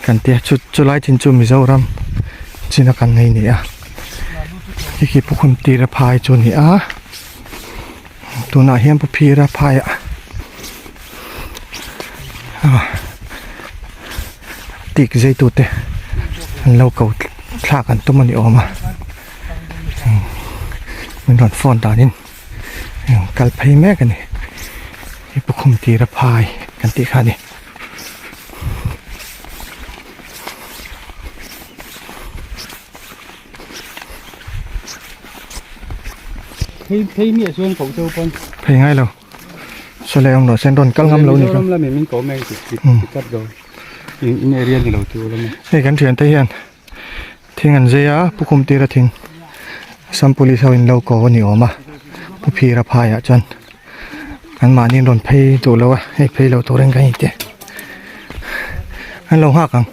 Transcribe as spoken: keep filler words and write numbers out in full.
Kan ti chu, chu lai chin chu Mizoram china kan nei ni a. Hi khi Pu Khumtira phai chu ni a. Tuna hian Pu Phira phai a. Ah. Tik zai tu te. An lo ko thlak an tum a ni awm a. Min rawn phone danin. Kal phei mek a ni. Hi Pu Khumtira phai kan tih kha ni. Phei, phei mi a chuan ko cheu pawn. Phei ngai lo. Saw le awm lo, sen rawn kal ngam lo ni ka. Mizoram lam min ko mek ti, ti, hmm, ti kat do. In, in area ni lo tu lam. Hei kan ṭhiante hian. Thing an zai a, Pu Khumtira thing. Assam Police ho in lo ko a ni awm a. Pu Phira phai ah chuan. Anmahni an rawn phei duh lo a, hei phei lo turin kan ti. An lo nghak ang.